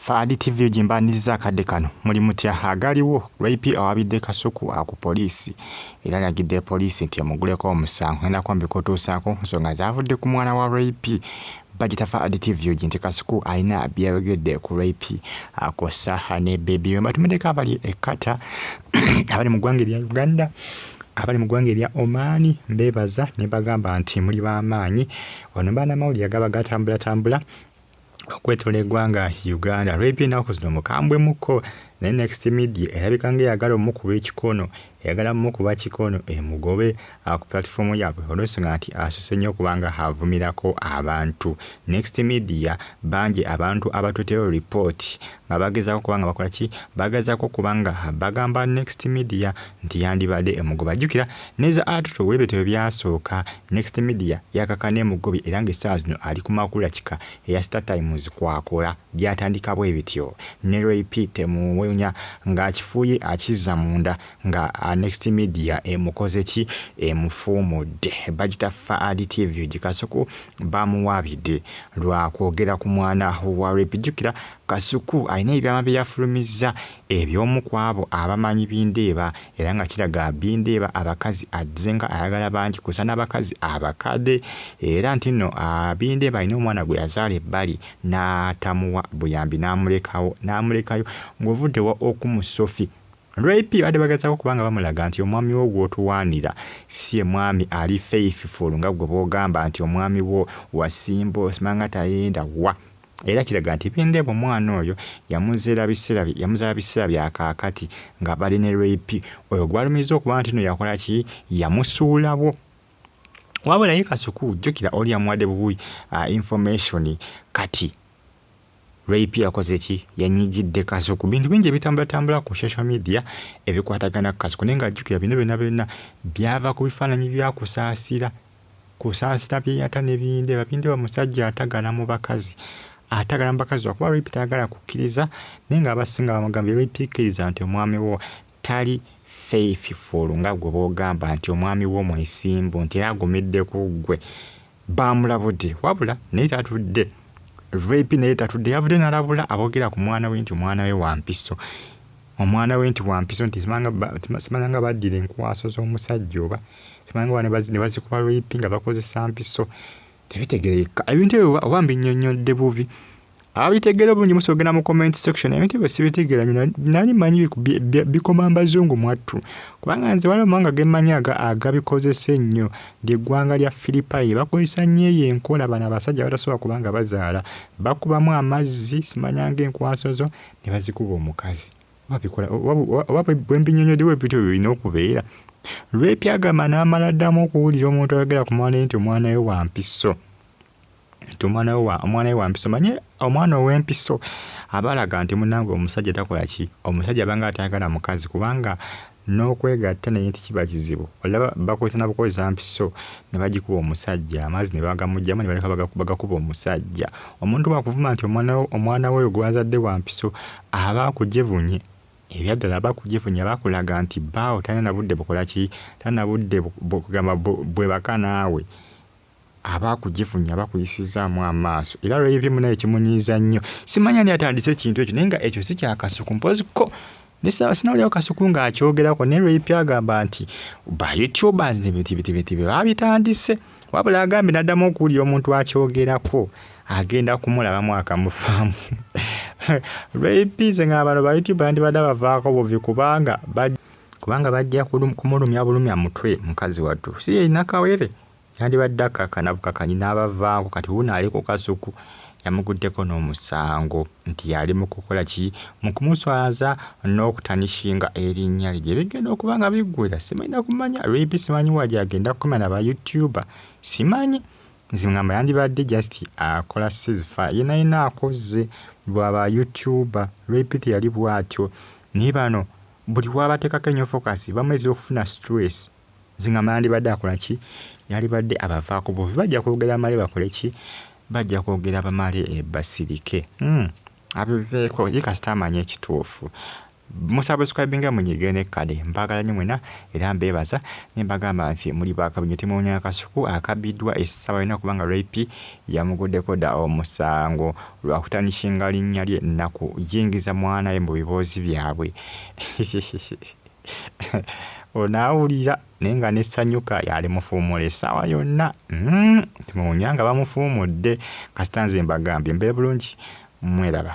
Faadi TV gimbaniriza akadde kano muli mutya agaliwo Ray P awabidde Kasuku ku poliisi era alagidde poliisi nti emuguleko omusango. Ngenda kwambika otuusaako nsonga zaavudde ku mwana wa Ray P bagita Faadi TV nti Kasuku alina byayogedde ku Ray P kw'ossa ne baby we. Mbatumiddeko abali e Qatar, abali mu ggwanga erya Uganda, abali mu ggwanga erya Oman, mbeebaza ne mbagamba nti muli b'amaanyi. Wano bannamawulire agaba gatambulatambula okwetoola eggwanga Uganda. Ray P ennaku zino mukambwemuko, naye Next Media erabika ng'eyagala omukuba ekikono, eyagala mmukuba kikono emugobe ku platform yaabwe olw'ensonga nti asuse nnyo okubanga avumirako abantu. Next Media bangi abantu abatuteyo report nga bagezaako kubanga bakola ki, bagezaako kubanga bagamba Next Media nti yandibadde emugoba. Jjukira neza atuto webyo byasooka Next Media yakakana emugobye era ng'essaawa zino ali ku makula kika eya Star Times kwakola byatandika bwe bityo. Ne Ray P temuwunya ng'akifuuye akizza munda nga Next Media emukoze ki, emufuumudde. Bagita Faadi TV Kasuku bamuwabidde lwa kwogera ku mwana wa Ray P. Jjukira Kasuku alina ebyama bye yafulumizza eby'omu ku abo abamanyi Bindeeba era nga kiraga Bindeeba abakazi azze nga ayagala bangi kusa n'abakazi abakadde era nti nno Bindeeba alina omwana gwe yazaala ebbali n'atamuwa buyambi n'amulekawo n'amulekayo ng'ovudde wa okumusofi. Ray P badde bagezaako kubanga bamulaga nti omwami wo gw'otuwaanira si ye mwami ali faithful nga gwe bw'ogamba nti omwami wo wasimba osimanga tayenda wa. Era kiraga nti Bindeeba omwana oyo yamuzaala biseera bya kaakati nga bali ne Ray P oyo gw'alumiriza okuba nti nno yakola ki, yamusuulawo. Wabula ye Kasuku jjukira oli yamuwadde bubi information kati Ray P yakoze ki, yanyigidde Kasuku. Bintu bingi ebitambulatambula ku social media ebikwatagana ku Kasuku naye nga jjukira bino byonna byonna byava ku bifaananyi bya Kusaasira. Kusaasira bye yata ne Bindeeba. Bindeeba musajja atagala mu bakazi, atagala mu bakazi lwakuba Ray P tayagala kukkiriza naye ng'abasinga bamugambye Ray P kkiriza nti omwami wo tali faithful nga gwe bw'ogamba nti omwami wo mwesimbu nti era agumidde ku ggwe. Baamulabudde wabula naye tatudde. Ray P naye tatudde, yavudde n'alabula aboogera ku mwana we nti omwana we wa mpiso, omwana we nti wa mpiso nti simanya nga baddira enkwaso z'omusajja oba simanya nga ne bazikuba Ray P nga bakozesa mpiso. Tebitegeerekeka ebintu ebyo oba mbinnyonnyodde bubi. Ababitegeera obulungi musobola okugenda mu comment section. Ebintu ebyo sibitegeera nnyo, nali mmanyi bikoma mbazungu mwattu kubanga nze waliwo amawanga ge mmanyi agabikozesa ennyo ly'eggwanga lya Philippine bakozesa nnyo eyo enkola. Bano abasajja batasobola kubanga bazaala bakubamu amazzi simanya ng'enkwaso zo ne bazikuba omukazi. Oba bwe mbinnyonnyodde bwe bityo bwe birina okubeera. Ray P agamba n'amala ddamu okuwulira omuntu ayogera ku mwana we nti omwana we wa mpiso, nti omwana we wa mpiso. Manye omwana ow'empiso aba alaga nti munnange omusajja takola ki, omusajja abanga atayagala mukazi kubanga n'okwegatta naye nti kiba kizibu. Olaba bakozesa na bukozesa mpiso ne bagikuba omusajja, amazzi ne bagamuggyamu ne baleka bagakuba omusajja. Omuntu bw'akuvuma nti omwana we oyo gw'azadde wa mpiso aba akujevunye, ebyaddala aba akujevunye, aba akulaga nti bbaawo talina na budde bukola ki, talina budde kugamba bwebaka naawe. Aba akujivunya, aba akuyisizaamu amaaso. Era Ray P munnaye kimunyiiza nnyo. Simanyi ani atandise ekintu ekyo naye nga ekyo si kya Kasuku mpozi ko sinawulirawo Kasuku ng'akyogerako naye Ray P agamba nti ba YouTubers be baabitandise. Wabula agambye n'addamu okuwulira omuntu akyogerako agenda kumulabamu akamufaamu. Ray P nze ngamba bano ba YouTuber bandibadde bavaako buvi kubanga bajja kumulumya bulumya mutwe mukazi wattu. Si ye Nakawere yandibadde akkakkana bukakkanyi n'abavaako kati wuuno ali ku Kasuku yamuguddeko n'omusango nti yali mu kukola ki, mu kumuswaza n'okutanishinga erinnya lye. Gye bigenda okuba nga biggwera simanyi na kumanya. Ray P simanyi wa gy'agenda kukomya na ba YouTuber simanyi. Nze ngamba yandibadde just akola ceasefire yenna yenna akoze lwa ba YouTuber. Ray P teyali bw'atyo naye bano buli w'abateekako ennyo focus bamuyitira okufuna stress. Nze ngamba yandibadde akola ki, yandibadde abavaako buvi. Bajja kwogera bamale bakole ki, bajja kwogera bamale basirike. Abiveeko ye kasita amanye ekituufu. Musubscribinga, munyige nekkade. Mbaagala nnyo mwena era mbeebaza ne mbagamba nti muli bakabinyo. Temuwonya akasuku akabbiddwa essaawa yonna, kubanga Ray P yamuguddeko dda omusango lwakutarnishinga linnya lye nakuyingiza mwana we mu biboozi byabwe. Onaawulira naye nga nesanyuka yali mufuumula essaawa yonna. Temuwunya nga bamufuumudde. Kasita nze mbagambye mbeere bulungi, mweraba.